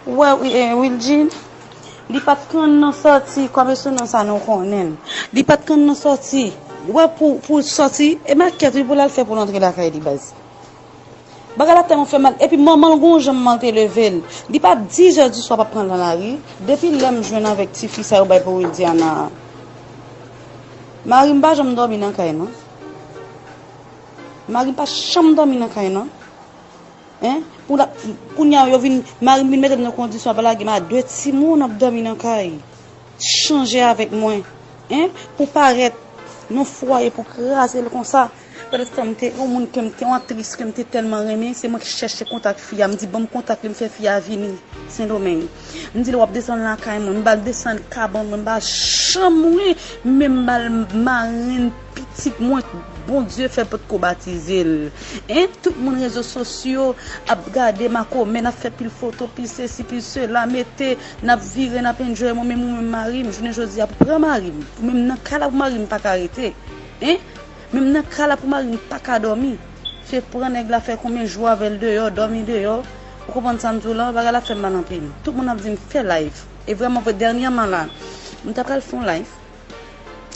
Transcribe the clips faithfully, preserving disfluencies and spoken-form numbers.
Ou wè, wi, eh, Wilgy, li pa t konn nan sòti, kòm se nan sa nou konnen l. Li pa t konn nan sòti. Ou wè, pou, pou sòti, e makèt, wi, pou l al fè pou l antre lakay li, baz. Bagay la tèlman fè mal. Epi manman l gon jan manman l te leve l. Li pa dis zè di swa p ap pran l nan lari. Depi lè m jwenn avèk tifi sa yo bay pou Wildiana a, mari m pa janm dòmi nan kay, non. Mari m pa janm dòmi nan kay, non. Hein? Pou la, kounye a yo vin, mari m vin mete m nan kondisyon ap lage m a de timoun ap dòmi nan kay. Chanje avèk mwen. Hein? Pou parèt nan fwaye, pou kraze l konsa. Pandanstan, m te yon moun ke m te, yon aktris ke m te tèlman renmen, se mwen ki chèche kontak fi a. M di, "Ban m kontak li, m fè fi a vini Sendomeng." M di l, "W ap desann lakay mwen." M ba l desann kabann mwen, m ba chanm mwen, men m ba l marenn pitit mwen, Bondye fè potko batize l. Hein? Tout moun rezo sosyo ap gade makomè, n ap fè pil foto, pil sesi, pil sela, mete, n ap vire, n ap enjoy, mwen menm ou menm mari m, jounen jodi a pou pran mari m. Ou menm nan kay la pou mari m pa ka rete. Hein? Menm nan kay la pou mari m pa ka dòmi. Se pran nèg la, fè konbyen jou avè l deyò, dòmi deyò. Ou konprann sa m di w la? Bagay la fè m mal anpil. Tout moun ap di m fè live. E vrèman vre, dènyèman la, m ta pral fè yon live.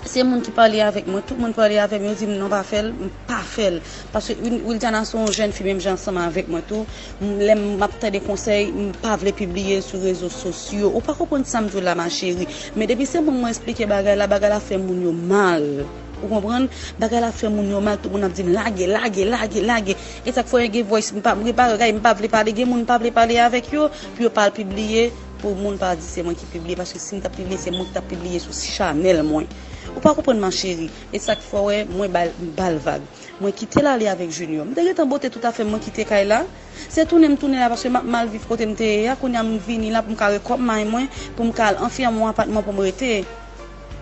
Se moun ki pale avèk mwen, tout moun pale avè m, yo di m non pa fè l, m pa fè l. Paske Wil-, Wildiana se yon jèn fi menm jan ansanm avèk mwen tou. M, lè m ap tande konsèy, m pa vle pibliye l sou rezo sosyo. Ou pa konprann sa m di w la, ma chérie. Men depi se moun mwen esplike bagay la, bagay la fè moun yo mal. Ou konprann? Bagay la fè moun yo mal, tout moun ap di m lage, lage, lage, lage. E sa k fè gen voice, m pa, m repare, gade, m pa vle pale, gen moun m pa vle pale avèk yo, pou yo pa al pibliye, pou moun pa di se mwen ki pibliye, paske si m t ap pibliye, se mwen ki t ap pibliye sou chanèl mwen. Ou pa konprann, ma chérie. E sa k fè w wè, mwen ba l, m ba l vag. Mwen kite l ale avèk Junior. M te gentan bote tout afè m, mwen kite kay la. Se tounen m tounen la paske m ap mal viv kote m te ye a. Kounye a m vini la pou m ka rekòb may mwen, pou m ka al anfèmen yon apatman pou m rete.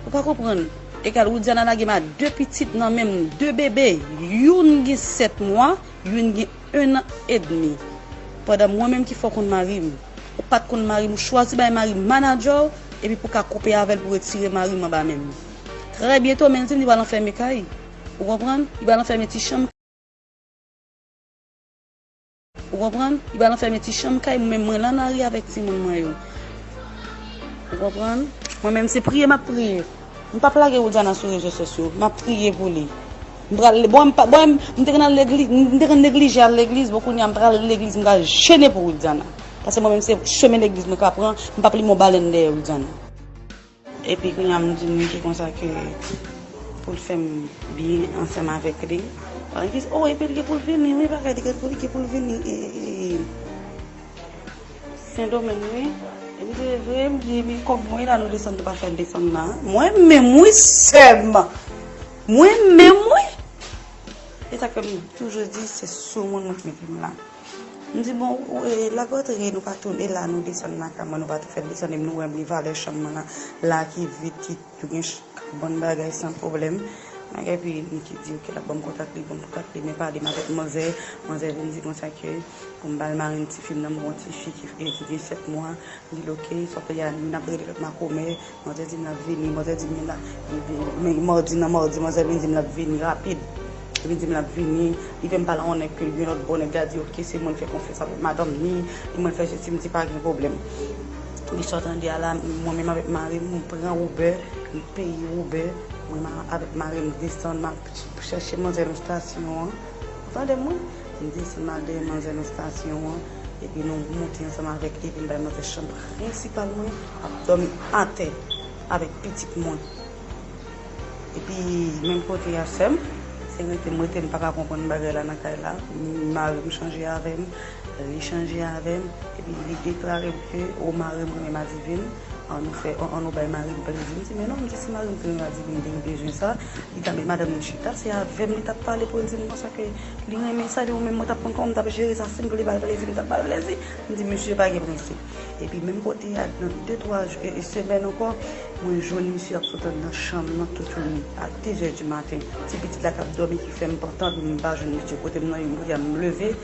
Ou pa konprann? Egal, Wildiana lage m a de pitit nan men m, de bebe. Youn gen sèt mwa, youn gen en an edmi. Pandan mwen menm ki fè w konn mari m. Ou pa t konn mari m, ou chwazi bay mari m manadjè w, epi pou w ka koupe avè l pou retire mari m anba men m. Trè byento, men l di m li pral anfèmen kay. Ou konprann? Li pral anfèmen ti chanm. Ou konprann? Li pral anfèmen ti chanm kay mwen, men mwen nan lari avèk timoun mwen yo. Ou konprann? Mwen menm se priye m ap priye. M p ap lage Wildiana sou rezo sosyo. M ap priye pou li. M pral, bon, m pa, bon, m te konn al legliz, m te konn neglije al legliz, bon, kounye a m pral legliz, m pral jene pou Wildiana. Paske mwen menm se chemen legliz mwen ka pran, m p ap limen yon balèn dèyè Wildiana. Epi kounye a m di m ki konsa ke pou l fè m byen ansanm avèk li. Paske, oh, epi l gen pou l vini, wi, bagay li gen pou, li gen pou l vini, e, e, Sendomeng, wi. Epi se vre, m di, epi kòb mwen la nou desann, nou pa fè l desann la. Mwen menm, wi, sè m. Mwen menm, wi. E sa k fè m toujou di, se sou moun mwen k mete m la. M di, bon, ou, e, lagòtri, nou pa tounen la, nou desann lakay mwen, nou pa tou fè l desann, e nou wè m gen valè chanm mwen la, la ki vid, ki tou gen ch-, bon bagay san pwoblèm. Bagay, epi m ki di, ok, l ap ban m kontak li, ban m kontak li, men pale m avèk manzè, manzè vin di konsa ke pou m ba l marenn tifi m nan, m gon tifi ki, ki gen sèt mwa, m di l, ok, sa fè y a, n ap rele lòt makomè, manzè di m l ap vini, manzè di m l ap, men madi nan madi, manzè vin di m l ap vini rapid. Li vin di m l ap vini, li fè m pale a yon nèg ke l gen lòt bò, nèg la di, ok, se mwen l fè konfyans avèk madanm ni, li mwen l fè sesi, m di pa gen pwoblèm. Li sa w tande a la, mwen menm avèk mari m, m pran Uber, m peye Uber, mwen menm avèk mari m desann, m al chèche manzè nan estasyon an. Ou tande mwen? M desann, m al dèyè manzè nan estasyon an, epi nou monte ansanm avèk li, epi m bay manzè chanm prensipal mwen, ap dòmi atè avèk pitit mwen. Epi, menm kote a, sè m, se rete m rete, m pa ka konprann bagay la nan kay la. Mari m chanje avè m, li chanje avè m, epi li deklare m ke, o, mari m renmen madivin, an nou fè, an, an nou bay mari m plezi. M di, men non, m di, si mari m te renmen madivin, li te bezwen sa, li ta met madanm li chita, se avè m li t ap pale pou l di m konsa ke li renmen sa, li, ou menm mwen t ap konn kòman m t ap jere sa, si m vle ba l plezi, m t ap ba l plezi. M di, mesye pa gen prensip. Epi menm kote a, nan de, twa jou, e, e semèn ankò, mwen jwenn misye ap sot anndan chanm nan toutouni a de zè di maten. Ti pitit la k ap dòmi ki fè m pa tande, m pa jwenn misye kote m nan, yon kote a m leve,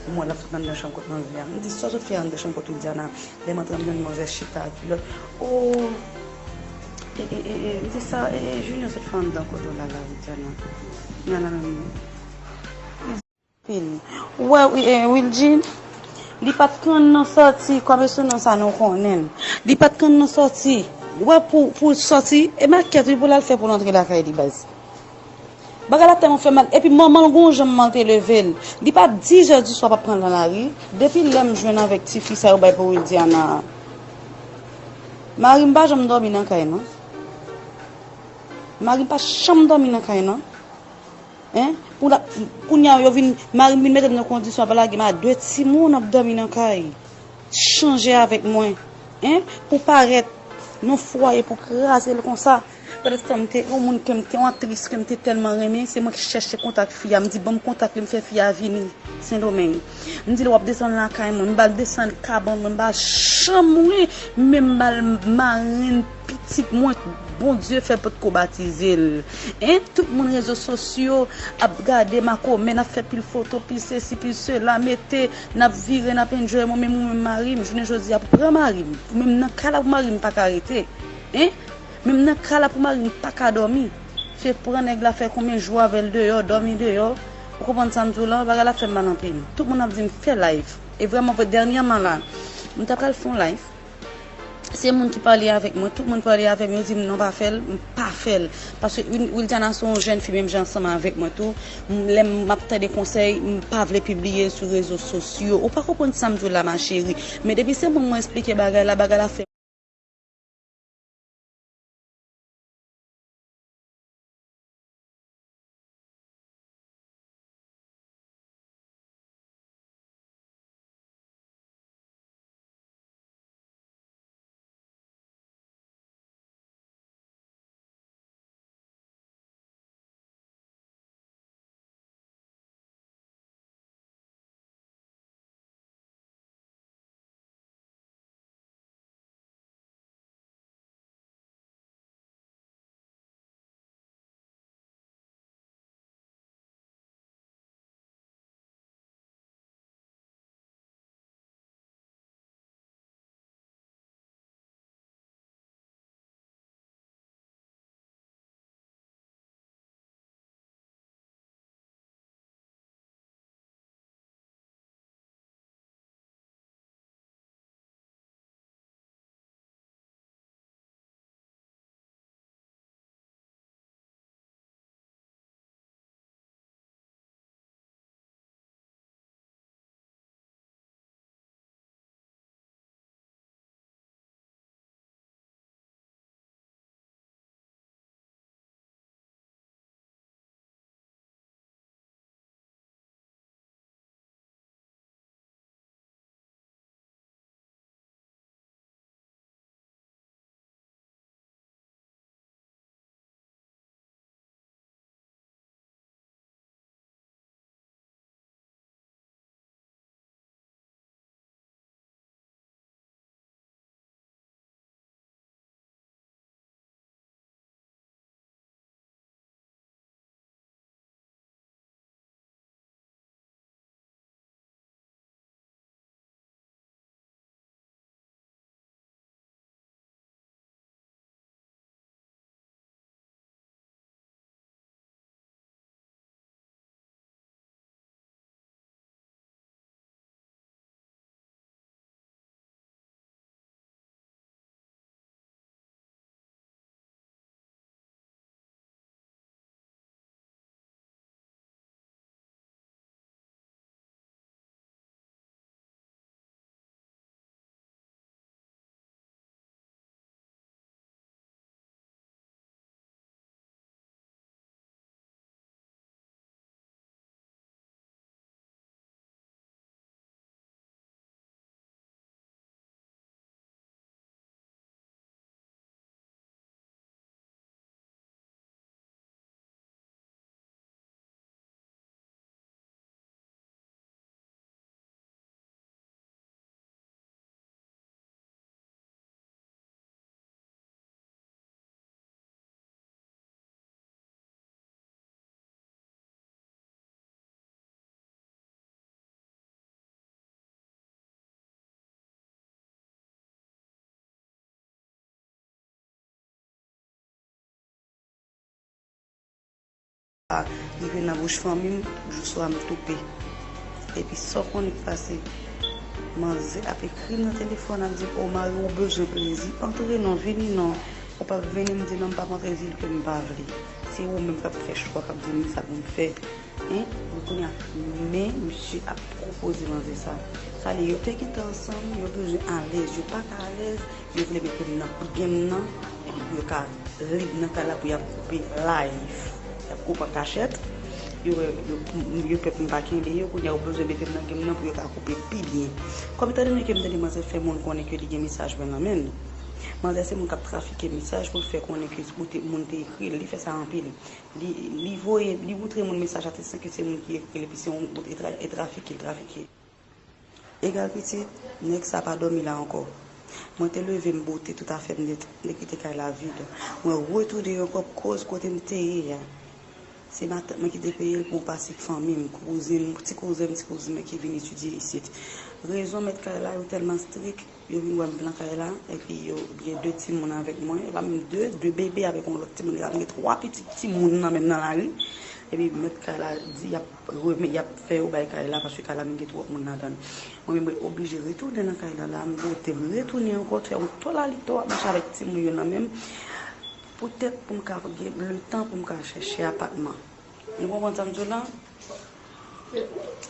m wè l ap sot anndan chanm kot manzè a. M di, sa w sot fè anndan chanm kot Wildiana? Lè m antre m jwenn manzè chita ak kilòt. O, e, e, e, e, m di sa, e, e, Junior sot fè anndan kot ou la, la, Wildiana. Nan, nan, nan, nan. Pil. Ou wè, wi, e, Wilgy, Li pa t konn nan sòti, kòm e sou non sa nou konnen l. Li pa t konn nan sòti. Ou wè pou, pou sòti, e makèt wi pou l al fè pou l antre lakay li baz. Bagay la tèlman fè mal. Epi manman l gon jan manman l te leve l. Li pa t dizè di swa p ap pran l nan lari. Depi lè m jwenn avèk tifi sa yo bay pou Wildiana a. Mari m pa janm dòmi nan kay non. Mari m pa janm dòmi nan kay non. Hein? Pou la, kounye a yo vin, mari m vin mete m nan kondisyon ap lage m a de timoun ap dòmi nan kay. Chanje avèk mwen. Hein? Pou parèt nan fwaye pou kraze l konsa. Pandan tan m te yon moun ke m te, yon aktris ke m te tèlman renmen, se mwen ki chèche kontak fi a. M di ban m kontak li, m fè fi a vini Sendomeng. M di l w ap desann lakay mwen, m ba l desann kabann mwen, m ba l chanm mwen, men m ba l marenn pitit mwen, Bondye fè potko batize l. Hein? Tout moun rezo sosyo ap gade makomè, n ap fè pil foto, pil sesi, pil sela, mete, n ap vire, n ap enjoy, mwen menm ou menm mari m, jounen jodi a pou pran mari m, pou menm nan kay la pou mari m pa ka rete. Hein? Menm nan kay la pou mari m pa ka dòmi. Se pran nèg la fè konbyen jou avè l deyò, dòmi deyò. Ou konprann sa m di w lan? Bagay la fè m mal anpil. Tout moun ap di m fè live. E vrèman vre, dènyèman la, m ta pral fè yon live. Se moun ki pale avèk mwen, tout moun pale avèk mwen, yo di m non pa fè l, m pa fè l. Paske Wil-, Wildiana se yon jèn fi menm jan ansanm avèk mwen tou. M, lè m ap tande konsèy, m pa vle pibliye l sou rezo sosyo. Ou pa konprann sa m di w la, ma chérie. Men depi se moun mwen esplike bagay la, bagay la fè Rive nan bouch fanmi m, jou swa m toupe. Epi sa w konnen k pase. Manzè ap ekri m nan telefòn, ap di m, "O, mari w bezwen plezi, antre non, vini non." Ou p ap vini, m di, "Non, m p ap antre, di l ke m pa vle." Se ou menm k ap fè chwa, k ap di m sa pou m fè. Hein? Kounye a, men misye ap pwopoze manzè sa. Sa li, yo te gentan ansanm, yo bezwen alèz, yo pa ka alèz, yo vle mete m nan pigem nan, epi pou yo ka lib nan kay la pou y ap koupe live. Y ap koupe an kachèt. Yo, yo, yo pè pou m pa kenbe yo, kounye a yo bezwen mete m nan game nan pou yo ka koupe pi byen. Kòm etan done ke m tande manzè fè moun konnen ke li gen mesaj mwen nan men l. Manzè se moun k ap trafike mesaj pou l fè konnen ke ou te, moun te ekri l, li fè sa anpil. Li, li voye, li moutre moun mesaj la te san ke se moun ki ekri l, epi se yon bout e tra-, e trafike l trafike. Egal pitit, nèg sa pa dòmi la ankò. Mwen te leve m bote tout afè m, m te, m te kite kay la vid. Mwen retounen ankò pou koz kote m te ye a. Se matant mwen ki te peye l pou pase fanmi m, kouzin m, ti kouzen m, ti kouzin mwen ki vin etidye isit. Rezon mèt kay la yo tèlman strik, yo vin wè m pran kay la, epi yo gen de timoun avèk mwen, e pa menm de, de bebe avèk yon lòt timoun, e pa m gen twa pitit timoun nan menm nan lari. Epi mèt kay la di y ap renmen, y ap fè yo bay kay la, paske kay la menm gen twòp moun ladan l. Mwen menm mwen oblije retounen nan kay la, la m bote m retounen ankò, fè yon tòlalito, ap mache avèk timoun yo nan men m, poutèt pou m ka gen letan pou m ka chèche apatman. Nou konprann sa m di w la?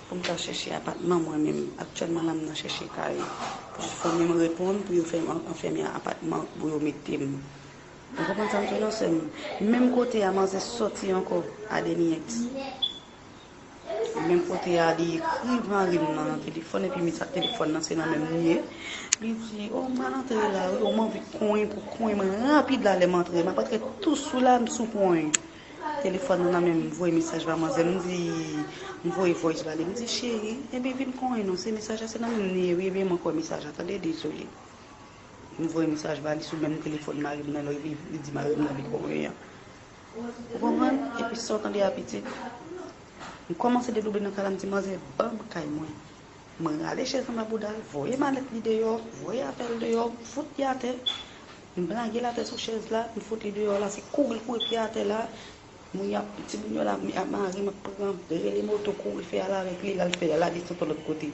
Pou m ka chèche apatman mwen menm. Aktyèlman la, m nan chèche kay. Pou fanmi m reponn, pou yo fè m an-, anfèmen apatman pou yo mete m. Ou konprann sa m di w la, sè m? Menm kote a, manzè sòti ankò, a Deniens. Menm kote a, li ekri mari m nan, nan telefòn, epi misye telefòn nan, se nan men m li ye. Li di, "O, m pral antre la, wi, o, m anvi konyen pou konyen mwen rapid la, lè m antre. M ap antre tou sou la, m sou konyen." Telefòn nan nan men m, m voye mesaj ba manzè, m di, m voye voice ba li, m di, "Cheri, ebyen vin konyen non, se mesaj la, se nan men m li ye, wi, ebyen mwen kwè mesaj la, tande, dezole." M voye mesaj ba li sou menm telefòn mari m nan, lè li, li di mari m nan vin konyen an. Ou konprann? Epi sa w tande a pitit. M kòmanse dedoube nan kay la, m di, "Manzè, ban m kay mwen." Mwen rale chèz anba bouda l, voye malèt li deyò, voye afè l deyò, m fout li atè. M lage l atè sou chèz la, m fout li deyò la, se kouri l kouri pye atè la. Moun y ap, timoun yo la, m ap mare, m ap pran, rele moto, kouri fè al avèk li, l al fè, l al desann lòt kote.